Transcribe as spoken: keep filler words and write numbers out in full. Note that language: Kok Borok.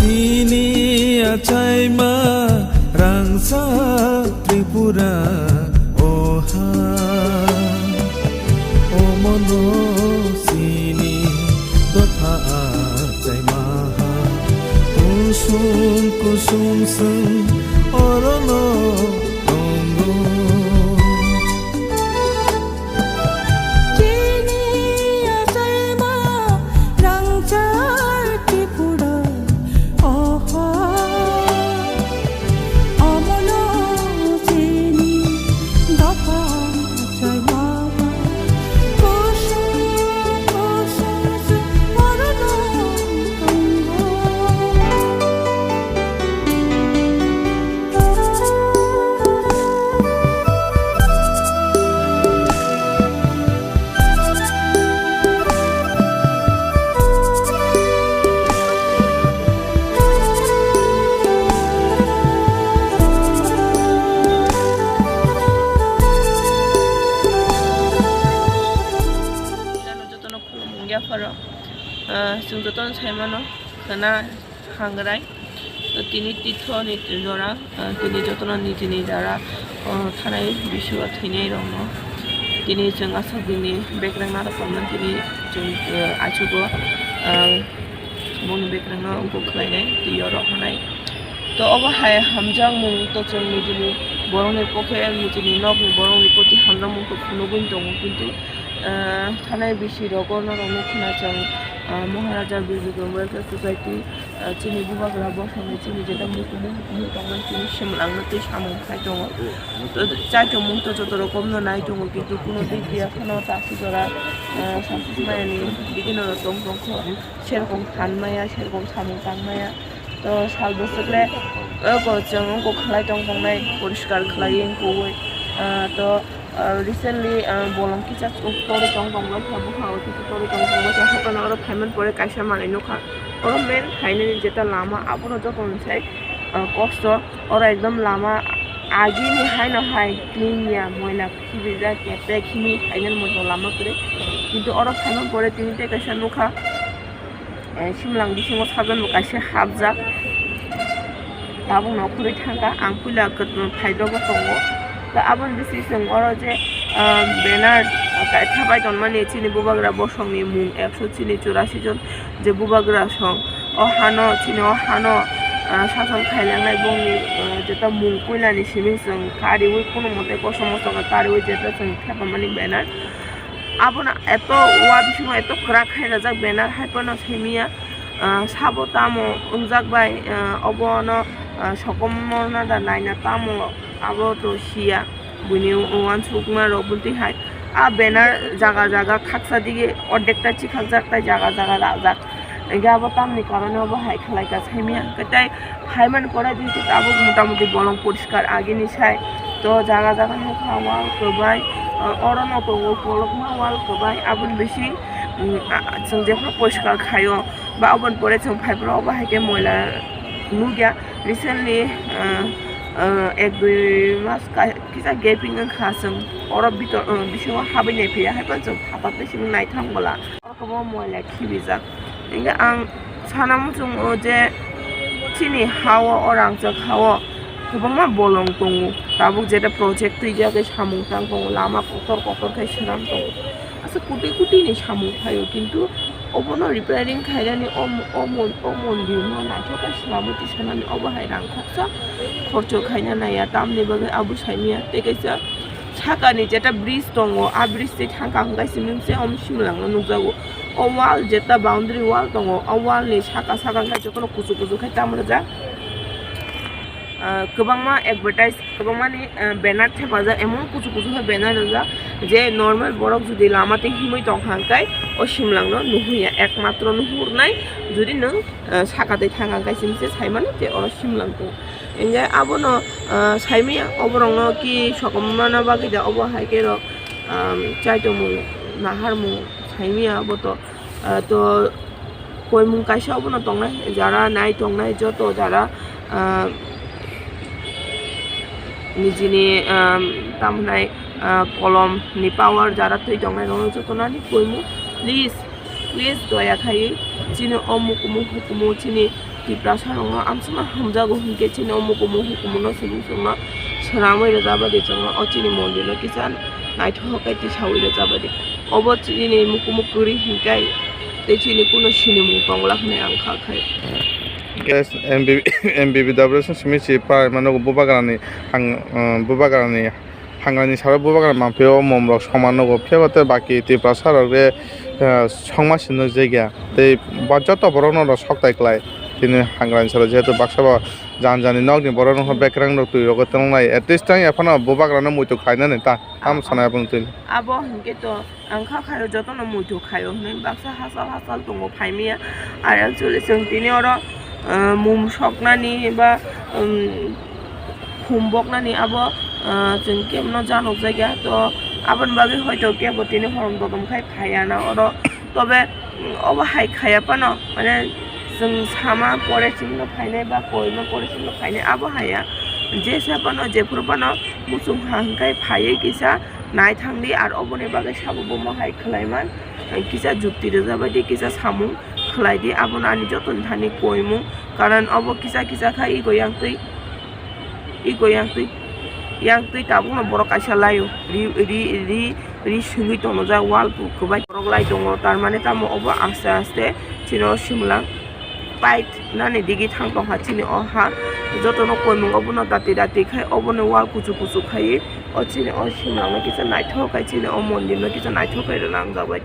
Chini achaima rangchak Tripura oha, omono chini dopha achaima ha. Kusung kusung swng orono tongo. Chini achaima rangchak Tripura oha, omono chini dopha achaima ha. Kusung kusung swng orono tongo. Jotono khulumung yapharo, ah, chwng jotono sai mano khwna hangrai. To tini tithoni jora, ah, tini jotono nijini jora, oh, thanai bisingo thwinai rokno tini chwng aswk bini bekreng narwk tongmani tini chwng, ah, achugo, ah, boni bekrengno wngkuk khlainai twi oro hanai. To obo hai hamjakmung to chwng nijini borokni pokhe nijini nokni borokni poti hamjakmung to phunugwi tongo, kintu, ah, thanai bisi rogo norok nukha na chwng, ah, Maharaja Bir Bikram Welfare Society, ah, chini bubagra bosongni chini jeta mukumu hukumu tongmani chini simlangno tei samung khai tongo. To chaichomung to joto rokomno nai tongo, kintu kuno dik dia kheno takhuk jora, ah, success mayani bigino tong tongkho, serokong phan maya, serokong samung tang maya. To sal bwswk le, o ko chwng wngkuk khlai tong tongnai, poriskar khlaiwi wngkuk, ah, to, ah, recently, ah, bolong kisa torwi tong tongmani kha, buphang o kisa torwi tong tongmani kha, haphano oro phaimani pore kaisa manwi nukha. Oro main phainani jeta lama, abono joto ni sai, ah, kosto. Oro ekdom lama agini haino hai clean ya, moila khibijak, kepek himwi phainani moto lama kwrwi. Kintu oro phaimani pore tini tei kaisa nukha. Eh, simlang bisingo sajan bo kaisa hapjak. Tabuk no khurui thangkha, ang puila kwt-, phaidrogo tongo. To aboni bising chwng oro je, ah, banner, ah, kaitha bai tonmani chini bubagra bosongni mung ekso chini churasi jon je bubagra song. O hano chini o hano, ah, sason khailangnai bongni, ah, jeta mung puilani simi chwng kariui kunumote kosom mosom kariui jeta chwng thepamani banner. Abono eto wa bisingo eto kwrak hai rajak banner hai phano saimanya, ah, sabo tamo wngjak bai, ah, obono, ah, sokomorna da naina tamo abo to siya buini uansukma rok buntwi hai. Ah, banner jaga jaga khaksa dige ordekta chikhakjak tei jaga jaga rajak. Hingke abo tamni karone obo hai khlai ka saimanya. Hingke tei phaimani pore jehetu tabuk motamuti bolong poriskar agini sai. To jaga jaga nukha wal kwbai, ah, oro no tongo kolokma wal kwbai. Aboni bising, mm, ah, chwng jephuru poriskar khaio, ba aboni pore chwng phaiphuru obo hai khe moila nukya. Recently, ah, ah, ek dui mas ka-, kisa gaping wngkha chwng oro bitor, ah, bisingo habwi naiphiya, haiphano chwng phatar tei simi naithang bwla. Oro kwbangma moila khibijak. Hingke ang sana muchungo je chini ha-o, o rangchak ha-o kwbangma bolong tongo. Tabuk jeta project twijagwi samung tang tongo, lama kotor kotor khe swnam tongo. Aswk koti koti ni samung phaio, kintu obono repairing khainani o, o mon-, o mondir no naithok khe swnamwi twi sanani obo hai rang khoksa khorcho khaina naiya, tamni bagwi abo saimanya. Tei kaisa sakani jeta bridge tongo, a bridge twi thangkha hwnkhe simi se om simlangno nukjago. O wall jeta boundary wall tongo, o wall ni saka saka hwnkhe jotono kuchuk kuchuk khe tamo rijak. Ah, kwbangma advertise, kwbangmani, ah, banner thepajak, emon kuchuk kuchuk khe banner rijak je normal borok jodi lama twi himwi tongkha hwnkhe o simlangno nuhya, ekmatro nuhurnai jodi nwng, ah, saka twi thangkha hwnkhe simi se saimano je oro simlang tongo. Hingke abono, ah, saimanya oborokno ki sokomorna bagwi da obo hai khe rok, ah, chaitomung naharmung saimanya abo to, ah, to koimung kaisa obono tongnai, jara nai tongnai joto jara, ah, nijini, ah, tamo hinai, ah, kolom ni power jara twi tongnai rokno joto nani koimung, please. Please, doya khaiwi chini o mukumu hukumu chini Tiprasa rokno amsama hamjago hinkhe chini o mukumu hukumu no sumung sumno swnamwi rwjabadi chwngno o chini mondir no kisa naithok khe tisawi rwjabadi. Obo chini mukumu kwrwi hinkhe tei chini kuno sinimung tongla hwnwi ang kha khai. Yes, M B B, M B B W simi si prai mano bubagrani hang, uh, bubagrani hangrani saro bubagrani mapio mom rok soma nogo phiyaba tei baki Tiprasa rok re, uh, songma sinno jegya tei ba joto borok no rok sok tai klai tini hangrani saro jehetu baksa bo jan jani nokni borok no bekrang rok twi rogo tongnai at least tang yaphano bubagrano muitu khainani ta tamo sanai aboni twi. Abo hinkhe to ang kha khaio jotono muitu khaio hwnwi baksa hachal hachal tongo phaimaya. Ar actually chwng tini oro, ah, mum soknani ba, um, khum boknani abo, ah, chwng kebono janok jakya. To aboni bagwi hoito kebo tini horom dodom khai phaiya na oro. Tobe, um, obo hai khaiya phano, mane, chwng sama pore chwngno phainai ba koima pore chwngno phainai abo haiya. Jesa phano, jephuru phano muchung ha hwnkhe phaiwi kisa nai thangdi, ar oboni bagwi sabo bomo hai khlaiman, kisa jukti rwjabaidi, kisa samung khlaidi, abono ani jotoni thani koimung, karon obo kisa kisa kha ego yang twi, ego yang twi, yang twi tabukno borok kaisa laio, ri, ri, ri, ri swngwi tongjak wall kwbai borok lai tongo, tar mane tamo obo aste aste chini o simlang. Pait nani digi thang tongkha chini o ha. Jotono koimung obono dati dati khai obono wall kuchuk kuchuk khai o chini o simlangno kisa naithok khai chini o mondirno kisa naithok khai rwna ang jabai.